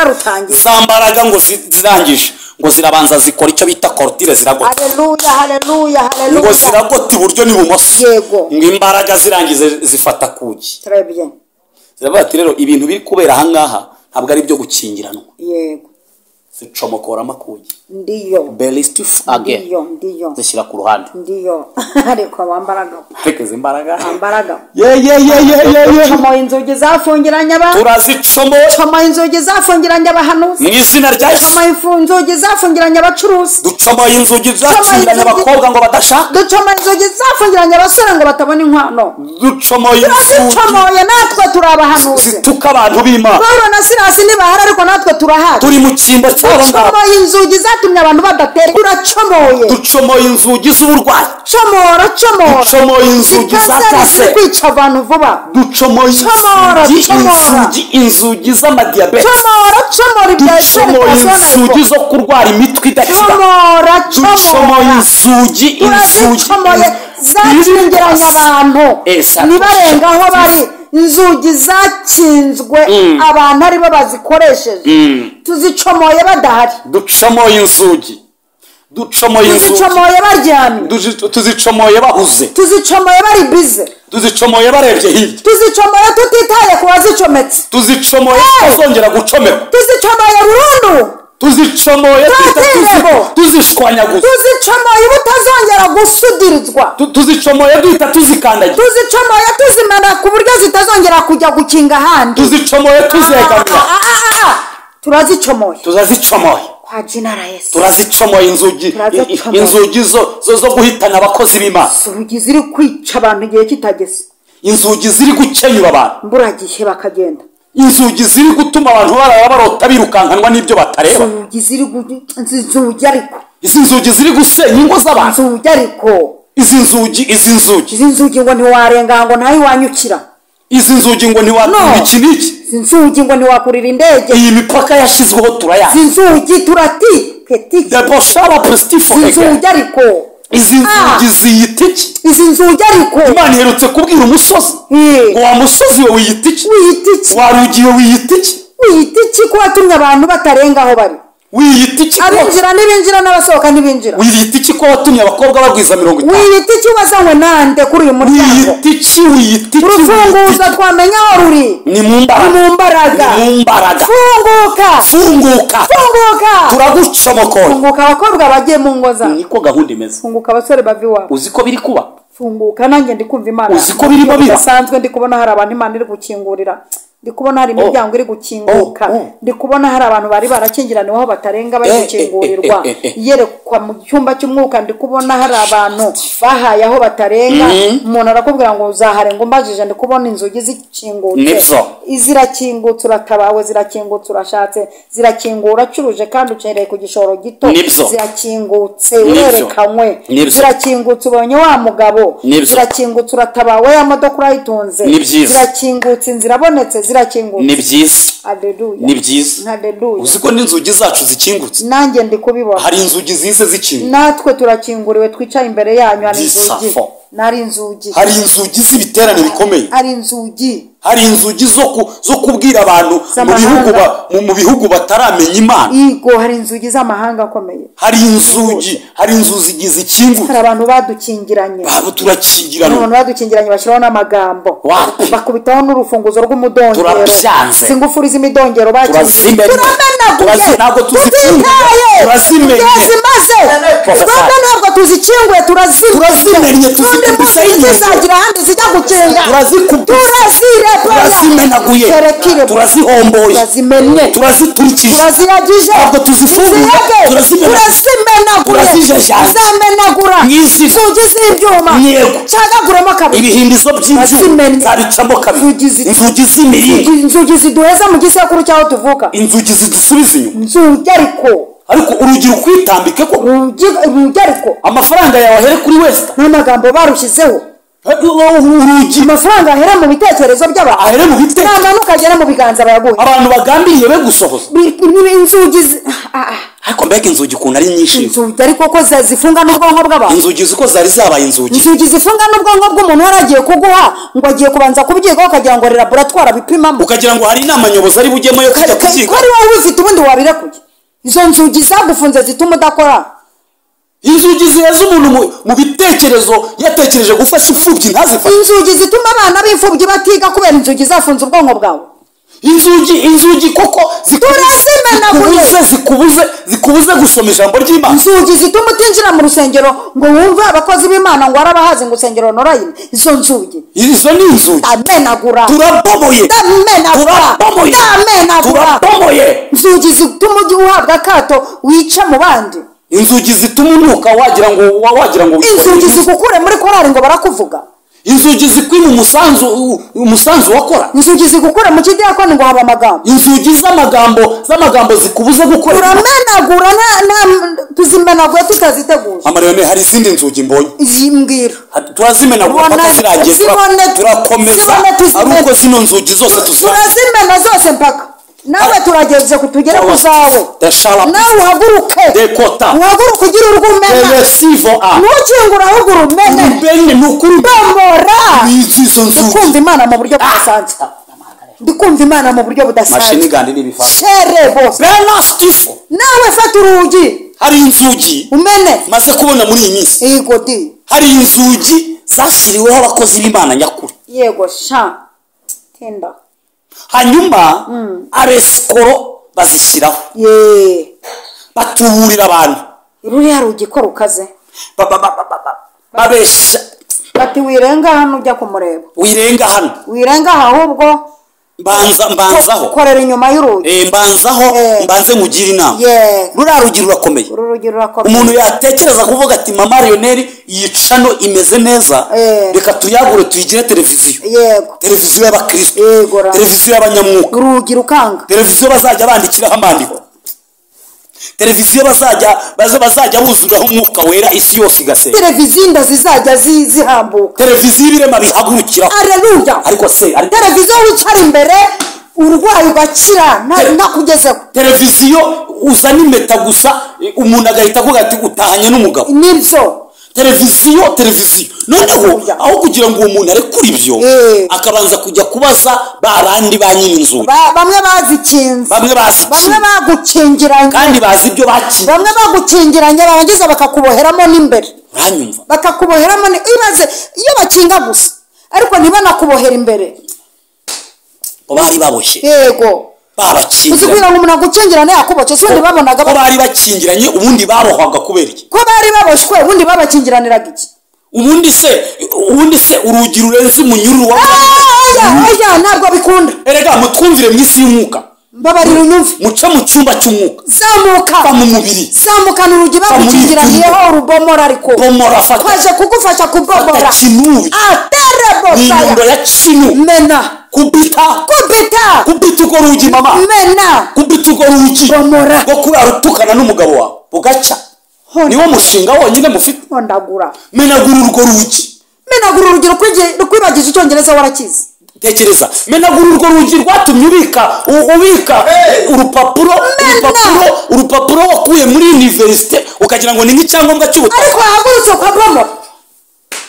Zambaraga ngo zirangije. Ngo zirabanza zikora icyo bita kortire ziragota. Haleluya, haleluya, haleluya. Ngo ziragota iburyo n'ibumoso. Yego. Ngo imbaraga zirangize zifata kugi. Très bien. Ziravuga ati rero ibintu biri kubera aha ngaha ntabwo ari byo gukingiranwa. Yego. Zicomokora amakugi. Ndiyo. Belistif again. Ndiyo, ndiyo. Zishyira ku ruhande. Ndiyo. Ariko wambaraga. Ariko izi mbaraga. Wambaraga. Ye. Ducomoye inzugi zafungiranye abantu. Turazicomoye. Ducomoye inzugi zafungiranye abahanuzi. Mu izina rya Yesu. Ducomoye inzugi zafungiranye abacuruzi. Ducomoye inzugi zafungiranye abakobwa ngo badashaka. Ducomoye inzugi zafungiranye abasore ngo batabona inkwano. Ducomoye inzugi. Turazicomoye natwe turi abahanuzi. Zituka abantu b'Imana. Pawulo na Silasi ntibahari ariko natwe turahari. Turi mu cyimbo cyabo. Ducomoye inzugi zatumye abantu badatera. Turacomoye. Ducomoye inzugi z'uburwayi. Comora, comora. Ducomoye inzugi za kanseri. Kwica abantu vuba. Ducomoye inzugi z'amadiyabete. Comora, comora ibya Ducomoye inzugi zo kurwara imitwe idakira. Comora, comora. Ducomoye inzugi. Turazicomoye zakingiranye abantu. Nibarenga aho bari. Inzugi zakinzwe abantu aribo bazikoresheje. Tuzicomoye badahari. Ducomoye inzugi. Ducomoye inzugi. Tuzicomoye baryamye. Tuzicomoye bahuze. Tuzicomoye bari bize. Tuzicomoye barebye hirya. Tuzicomoye tutitaye ku wazicometse. Tuzicomoye tutazongera gucomeka. Tuzicomoye burundu. Tuzicomoye tuzishwanyaguza. Tuzicomoye butazongera gusudirizwa. Tuzicomoye duhita tuzikandagira. Tuzicomoye tuzimena ku buryo zitazongera kujya gukinga ahandi. Tuzicomoye tuzegamira. Turazicomoye. Turazicomoye. Kwa jina la Yesu. Turazicomoye inzugi. Inzugi zo guhitana abakozi b'Imana. Inzugi ziri kwica abantu igihe kitageze. Inzugi ziri gukenyura abantu. Mburagihe bakagenda. Inzugi ziri gutuma abantu barara barota birukankanwa n'ibyo batareba. Inzugi ziri inzugi ariko. Izi nzugi ziri gusenya ingo z'abantu. Inzugi ariko. Izi nzugi, izi nzugi. Izi nzugi ngo ntiwarenga ngo ntayo wanyukira. Izi nzugi ngo ntiwatura iki n'iki. Izi nzugi ngo ntiwakurira indege. Iyi mipaka yashyizweho turayazi. Izi nzugi turati peti. Deboshara positifo. Izi nzugi ariko. Izi nzugi ziyita iki? Izi nzugi ariko. Imana iherutse kubwira umusozi ngo wa musozi we wiyita iki? Wiyita iki? Wa rugi we wiyita iki? Wiyita iki ko watumye abantu batarenga aho bari? Wiyita iki? Abinjira n'ibinjira n'abasohoka n'ibinjira. Wiyita iki ko watumye abakobwa bagwiza 50? Wiyita iki wazanywe nande kuri uyu muryango? Wiyita iki? Wiyita iki? Urufunguzo twamenya aho ruri. Ni mu mbaraga. Ni mu mbaraga. Ni mu mbaraga. Funguka. Funguka. Funguka. Turagucomokoye. Funguka abakobwa bagiye mu ngo zabo. Niko gahunda imeze. Funguka abasore bava iwabo. Uzi ko biri kuba? Funguka nanjye ndi kumva Imana. Uzi ko birimo biba? Bisanzwe ndi kubona hari abantu Imana iri gukingurira. Ndi kubona hari imiryango iri gukinguka. Ndi kubona hari abantu bari barakingiraniweho batarenga bari gukingurirwa. Yerekwa mu cyumba cy'umwuka ndi kubona hari abantu bahaye aho batarenga. Umuntu arakubwira ngo uzaharenga umbajije ndi kubona inzugi zikingutse. Izirakingutse uratabawe, zirakingutse urashatse, zirakingura uracuruje kandi ucereye ku gishoro gito. Zirakingutse urerekanywe. Zirakingutse ubonye wa mugabo. Zirakingutse uratabawe ya modoka urayitunze. Zirakingutse inzira abonetse. Ni byiza. Haleluya. Ni byiza. Haleluya. Uzi ko n'inzugi zacu zikingutse. Nanjye ndi kubibona. Hari inzugi zise zikingutse. Natwe turakinguriwe twicaye imbere yanyu hari inzugi. Nari inzugi. Hari inzugi z'ibiterane bikomeye. Hari inzugi. Hari inzugi zo kubwira abantu mu bihugu bataramenya Imana. Yego, hari inzugi z'amahanga akomeye. Hari inzugi zikinguye. Hari abantu badukingiranye. Turakingirana. Abantu badukingiranye bashyiraho n'amagambo. Bakubitaho n'urufunguzo rw'umudongero. Turabyanze. Singufuri z'imidongero bakingiye. Turamenaguye. Ntabwo tuzifunguye. Turazimenye. Turazimaze. Twebwe ntabwo tuzikinguye, turazimenye, tuzikubise inyuma. Tuzagira ahandi zijya gukinga. Turazikubise. Turazimenaguye, turazihomboye, turaziturikije, turaziragije, ntabwo tuzifunguye, turazimenaguye, turazijajanye inzugi z'ibyuma cagaguramo kabiri, ibihindizo by'ibyuma zabicamo kabiri, inzugi z'imiringa, inzugi ziduheza mu gisekuru cyaho tuvuka, inzugi zidusubiza inyuma, inzugi ariko urugi rukwitambike ko urugi ariko amafaranga yawe ahere kuri West n'amagambo barushizeho urugi, amafaranga ahera mu bitekerezo by'abantu, ahere mu bitekerezo, namanuka agera mu biganza bayaguhe, abantu bagambiriye be gusohoza inzugi. Ariko mbega inzugi ukuntu ari nyinshi, inzugi ariko ko zifunga n'ubwonko bw'abantu, inzugi ziko zari zabaye inzugi, inzugi zifunga n'ubwonko bw'umuntu waragiye kuguha ngo agiye kubanza kubyigaho ukagira ngo laboratoire bipimamo, ukagira ngo hari inama nyobozi ari bujyemo yo kujya kubyiga, ko ari wowe ubifite ubundi wabirekuye. Izo nzugi zagufunze zituma udakora. Inzugi ziheza umuntu mu bitekerezo yatekereje gufasha imfubyi ntazifashe. Inzugi zituma abana b'imfubyi batiga kubera inzugi zafunze ubwonko bwawe. Inzugi koko zikubuze gusoma ijambo ry'Imana. Inzugi zituma utinjira mu rusengero ngo wumve abakozi b'Imana ngo arabahaze ngo usengero norayine. Izo nzugi, izo ni inzugi. Amenagura. Turabomoye. Turabomoye. Inzugi zituma uhabwa akato wica mu bandi. Inzugi zituma unuka wagira ngo inzugi zigukure muri korari ngo barakuvuga. Inzugi zikwima umusanzu wakora. Inzugi zigukure mu kidiyakoni ngo haba amagambo. Inzugi z'amagambo zikubuze gukora. Turamenagura tuzimenaguye tutaziteguye. Amariyone, hari izindi nzugi mbonye. Izimbwira. Turazimenagura paka zirangiye, turakomeza ari uko zino nzugi zose turazimena zose mpaka. Nawe turageze kutugera ku zawe. Nawe uhaguruke. Uhaguruke ugira urwumena. Ntukingure ahubwo urumene. Bomora. Ndikumva Imana mu buryo budasanzwe. Ndikumva Imana mu buryo budasanzwe. Nawe fata urugi. Hari inzugi umene maze kubona muri iyi minsi. Yego di. Hari inzugi zashyiriweho abakozi b'Imana nyakuri. Yego sha. Tinda. Hanyuma abesikoro bazishyiraho, batuburira abantu. Ruriya rugi ko rukaze, babesha bati wirenga hano ujya kumureba, wirenga hano, wirenga ahubwo mbanzaho, korera inyuma y'urugi, mbanzaho, mbanze mugire inama. Ruriya rugi rurakomeye, umuntu yatekereza kuvuga ati mama Lionel yicano imeze neza, reka tuyagure tuyigire televiziyo. Yego, televiziyo y'abakristo, televiziyo y'abanyamwuka, urugi rukanga, televiziyo bazajya bandikiraho amandiko, televiziyo bazajya buzuraho umwuka wera isi yose igasenga, televiziyo inda zizajya zihambuka, televiziyo ibirema bihagurukiraho. Haleluya. Ariko se televiziyo wicara imbere urwaye ugakira ntakugezeho, televiziyo uzana impeta gusa umuntu agahita avuga ati utahanye n'umugabo, nibyo televiziyo. Noneho aho kugira ngo uwo muntu arekure ibyo, akabanza kujya kubaza ba bandi ba nyiri inzu, bamwe bazikinze, bamwe bagukingiranye, kandi bazi ibyo bakinze, bamwe bagukingiranye barangiza bakakuboheramo n'imbere. Uranyumva? Bakakuboheramo ibaze iyo bakinga gusa ariko ntibanakubohera imbere, bari baboshye. Yego, babakingiranye. Uzi kugira ngo umuntu agukingirane yakuboshye, si ubundi babonaga ko bari bakingiranye, ubundi barohwaga kubera iki? Ko bari baboshywe, ubundi babakingiraniraga iki? Ubundi se urugi rurenze umunyururu wa oya, ntabwo bikunda. Erega mutwumvire mu isi y'umwuka, mbabarira unyumve, muce mu cyumba cy'umwuka, zamuka va mu mubiri, zamukana urugi bagukingiraniyeho urubomora, ariko bomora, fata, twaje kugufasha kubomora. Kinubi aterebo inyundo ya kinu, mena, kubita urwo rugi mama, mena, kubita urwo rugi, bomora, rwo kurara utukana n'umugabo wawe bugacya. Niwo mushinga wonyine mufite. Hondagura, menagura urwo rugi, menagura urugi rukwibagije icyongereza warakize. Tekereza, menagura urwo rugi rwatumye ubika urupapuro wakuye muri universite ukagira ngo ni nk'icyangombwa cy'ubutaka, ariko wahagurutse ukabomora,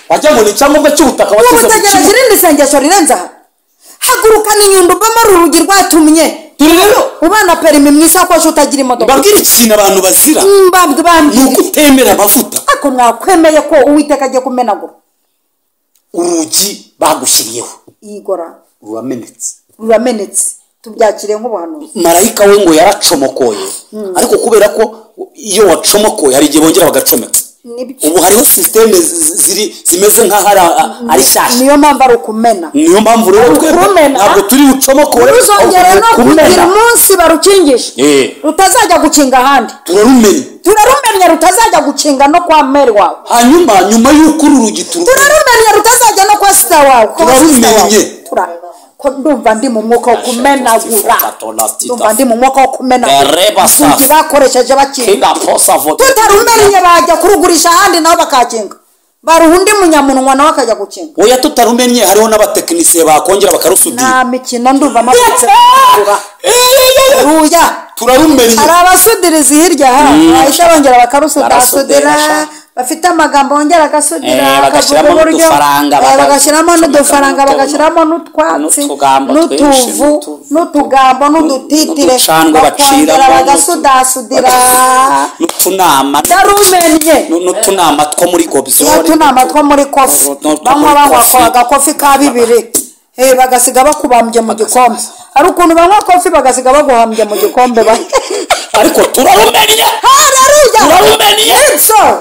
wagira ngo ni icyangombwa cy'ubutaka washyize mu kigo. Utegereje irindi sengesho rirenze aha. Haguruka n'inyundo ubomora urugi rwatumye Rero ubana perimi mu isakoshi utagira imodoka. Mbabwire ikintu abantu bazira ni ukutemera amavuta. Ariko mwakwemeye ko Uwiteka agiye kumenagura urugi bagushyiriyeho, igora ruramenetse, tubyakire nk'ubuhanuzi. Marayika we ngo yaracomokoye, ariko kubera ko iyo wacomokoye hari igihe bongera bagacomeka. Ubu hariho systeme ziri zimeze nkaho ari shyashya. Niyo mpamvu ari ukumena. Niyo mpamvu rero twebwe ntabwo turi bucomokore, ruzongera no kugira umunsi barukingisha rutazajya gukinga ahandi. Turarumenya rutazajya gukinga no kwa meri wawe. Hanyuma nyuma y'uko uru rugi turarumenya rutazajya no kwa sita wawe. Turarumenye. Ko ndumva ndi mu mwuka wo kumenagura, ndumva ndi mu mwuka wo kumenagura. Urugi bakoresheje bakinga, tutarumenye bajya kurugurisha ahandi nabo bakakinga, baruha undi munyamunwa nawe akajya gukinga. Oya, tutarumenye hariho n'abatekinisiye bakongera bakarusudira. Nta mikino, ndumva amavutse ruya. Turarumenye. Hari abasudirizi hirya aha bahita bongera bakarusudasudira, bafite amagambo bongera agasudira, bagashyiramo n'udufaranga, bagashyiramo n'udufaranga, bagashyiramo n'utwatsi n'utuvu n'utugambo n'udutitire, bakongera bagasudasudira n'utunama. Ndarumenye. N'utunama two muri gobzori, n'utunama two muri kofi, banywa banywa agakofi ka 2, bagasiga bakubambye mu gikombe. Hari ukuntu banywa kofi bagasiga baguhambye mu gikombe. Ariko turarumenye. Haleluya, turarumenye,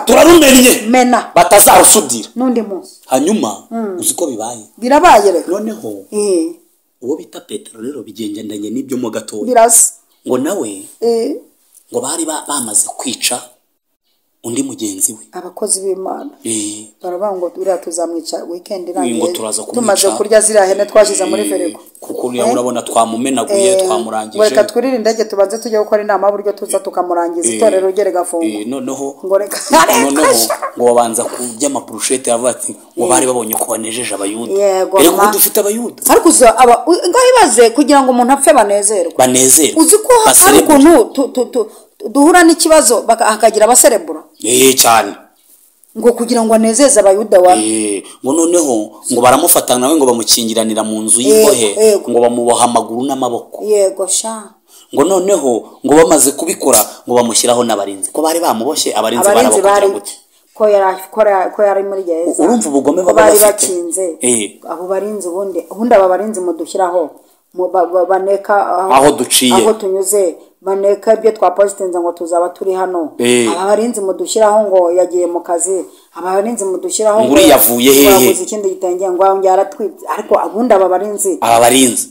turarumenye. Mena batazarusudira n'undi munsi. Hanyuma uzi ko bibaye, birabaye rero. Noneho uwo bita Petero rero bigengendanye n'ibyo mo gatoya, birasa ngo nawe ngo bari bamaze kwica undi mugenzi we. Abakozi b'Imana baravuga ngo uriya tuzamwica weekend irangiye, tumaze kurya ziriya hene twashyize muri firigo, kuko uriya urabona twamumenaguye, twamurangije. Reka twirire indege tubanze tujye gukora inama y'uburyo tuza tukamurangiza itorero rye rigafungwa. Noneho ngo babanza kurya amaburushete, bavuga ati ngo bari babonye ko banejeje Abayuda. Rero ubu dufite Abayuda. Ariko ngaho ibaze kugira ngo umuntu apfe banezerwe, uzi ko hari ukuntu duhura n'ikibazo hakagira abaserebura cyane, ngo kugira ngo anezeze Abayuda wa ngo noneho ngo baramufata nawe ngo bamukingiranira mu nzu y'imbohe, ngo bamuboha amaguru n'amaboko. Yego sha. Ngo noneho ngo bamaze kubikora ngo bamushyiraho n'abarinzi, ko bari bamuboshye abarinzi barabakugira gute, ko yari muri gereza. Urumva ubugome baba bari bakinze abo barinzi. Ubundi aba barinzi mudushyiraho baneka aho duciye, aho tunyuze, baneka ibyo twapositinze ngo tuzaba turi hano. Aba barinzi mudushyiraho ngo yagiye mu kazi, aba barinzi mudushyiraho ngo yavuye hehe, yaguze ikindi gitenge ngo yaratwitse. Ariko ubundi aba barinzi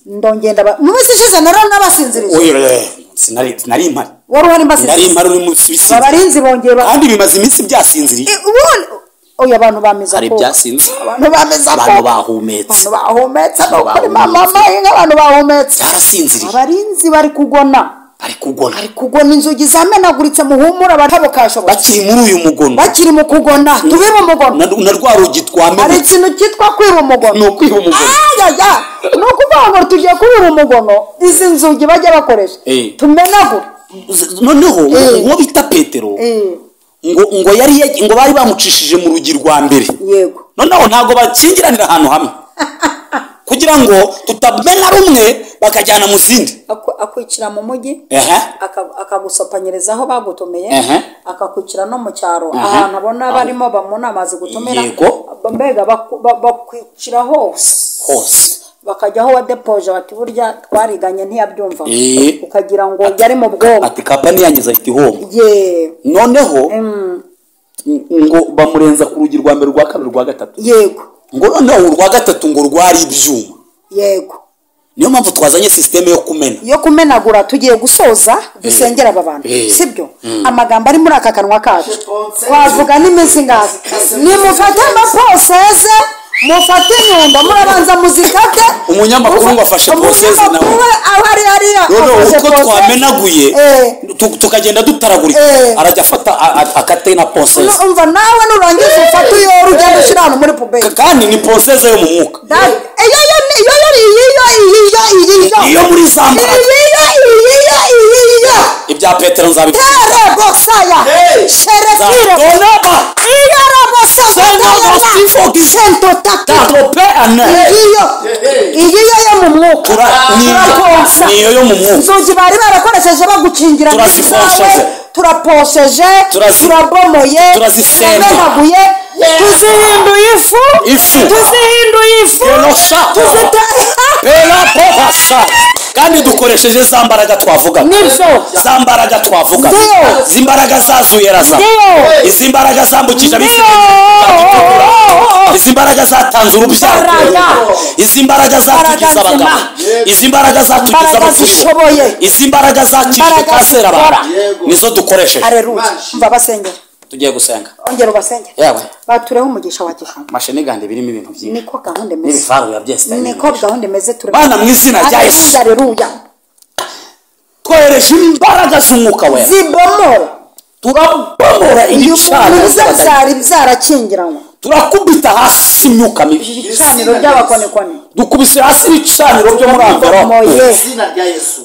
ndongenda mu minsi ishize nari nabasinzirije. Sinari impari, wari uhari mbasinziriye, nari impari uri munsi bisinziriye. Abarinzi bongeye kandi bimaze iminsi byasinziriye. Ubundi oya, abantu bameze ko byasinze, abantu bameze ko abantu bahumetse, abantu mama inka, abantu bahumetse, byarasinziriye. Abarinzi bari kugona, bari kugona, inzugi zamenaguritse, muhumura barabo kashobotse, bakiri muri uyu mugono, bakiri mu kugona, tubiba umugono na rwa rugi twamenetse. Hari ikintu cyitwa kwiba umugono, ni ukwiba umugono. Ayaya, ni ukuvuga ngo tugiye kubiba umugono, izi nzugi bajya bakoresha tumenagura. Noneho uwo bita Petero ngo yari ngo bari bamucishije mu rugi rwa mbere. Yego. Noneho ntago bakingiranira ahantu hamwe kugira ngo tutamena rumwe bakajyana mu zindi. Akwicira mu mujyi, akagusopanyiriza aho bagutumeye, akakwicira no mu cyaro ahantu abona barimo bamuna amazi gutumira. Mbega bakwicira hose hose, bakajya aho wadepoje bati burya twariganye ntiyabyumva, ukagira ngo yari mu bwonko, ati kampani yangiza iti home. Noneho ngo bamurenza ku rugi rwa mbere, rwa kabiri, rwa gatatu. Yego. Ngo noneho urwa gatatu ngo rwari ibyuma. Yego. Niyo mpamvu twazanye systeme yo kumena, yo kumenagura. Tugiye gusoza dusengera aba bantu, sibyo? Amagambo ari muri aka kanwa kacu twavuga n'iminsi ngahe. Nimufate amaposeze, mufate inyundo, murabanza muzikate. Umunyamakuru ngo afashe poseze nawe aho ari hariya, noneho uko twamenaguye tukagenda dutaragurika, arajya afata akate na poseze. Umva nawe nurangiza ufate uyora ugenda ushyira ahantu muri puberi, kandi ni poseze yo mu mwuka. Iyo iyo muri zambara, iyo ibya Petero nzabikora. Tere bosaya sherekire iyo rabosaya. Iyi yo mu mwuka turakonsa. Niyo yo mu mwuka. Inzugi bari barakoresheje bagukingira Turaziposheje. Turaposheje, turabomoye, turamenaguye, tuzihinduye ifu, tuzihinduye ifu, kandi dukoresheje za mbaraga twavuga, za mbaraga twavuga, izi mbaraga zazuye Lazaro, izi mbaraga zambukije abisirayeli, izi mbaraga zatanze urubyaro, izi mbaraga zatugize abagabo, izi mbaraga zatugize abashoboye, izi mbaraga zakijije kanseri abantu, nizo dukoresheje. Haleluya. Umva basengera. Tugiye gusenga. Ongera ubasengere. Yewe. Batureho umugisha wa gihanga. Mashini gande birimo ibintu byinshi. Niko gahunda imeze. N'ibifaru ya byese. Niko gahunda imeze turi. Bana mu izina rya Yesu. Haleluya. Twohereje imbaraga z'umwuka wera. Zibomora. Turabomora ibicaniro byari byarakingiranywe. Turakubita hasi imyuka mibi. Ibicaniro by'abakonekone. Dukubise hasi ibicaniro byo muri amverope.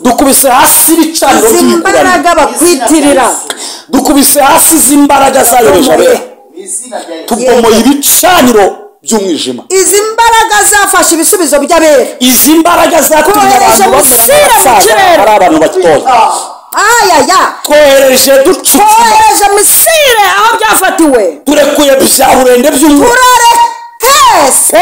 Dukubise hasi ibicaniro by'imbaraga imbaraga bakwitirira. Dukubise hasi imbaraga zayobeje abera. Tubomoye ibicaniro by'umwijima. Izi mbaraga zafashe ibisubizo by'abera. Izi mbaraga zatumye abantu bamera ari abantu batoya. Ayaya. Twohereje ducucuma. Twohereje misile aho byafatiwe. Turekuye bya burende by'umwuka. Turarekese.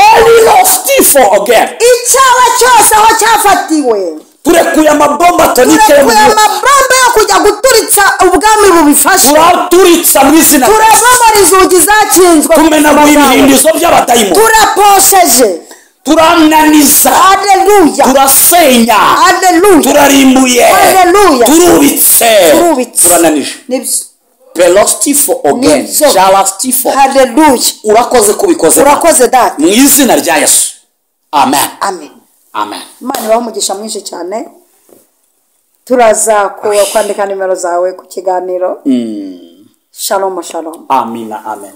Icyaha cyose aho cyafatiwe. Turekuye amabomba atonike. Turekuye amabomba yo kujya guturitsa ubwami bubifashe. Turaturitsa mu izina. Turabomora inzugi zakinzwe. Tumenaguye ibihindizo by'abadayimoni. Turaposheje. Turananiza. Haleluya. Turasenya. Haleluya. Turarimbuye. Haleluya. Turubitse. Turubitse. Turananije. Nibyo. Velocity again. Jalostifo. Haleluya. Urakoze kubikoze. Urakoze data. Mu izina rya Yesu. Amen. Amen. Amen. Imana ibahe umugisha mwinshi cyane. Turaza kwandika nimero zawe ku kiganiro. Shalom shalom. Amina amen.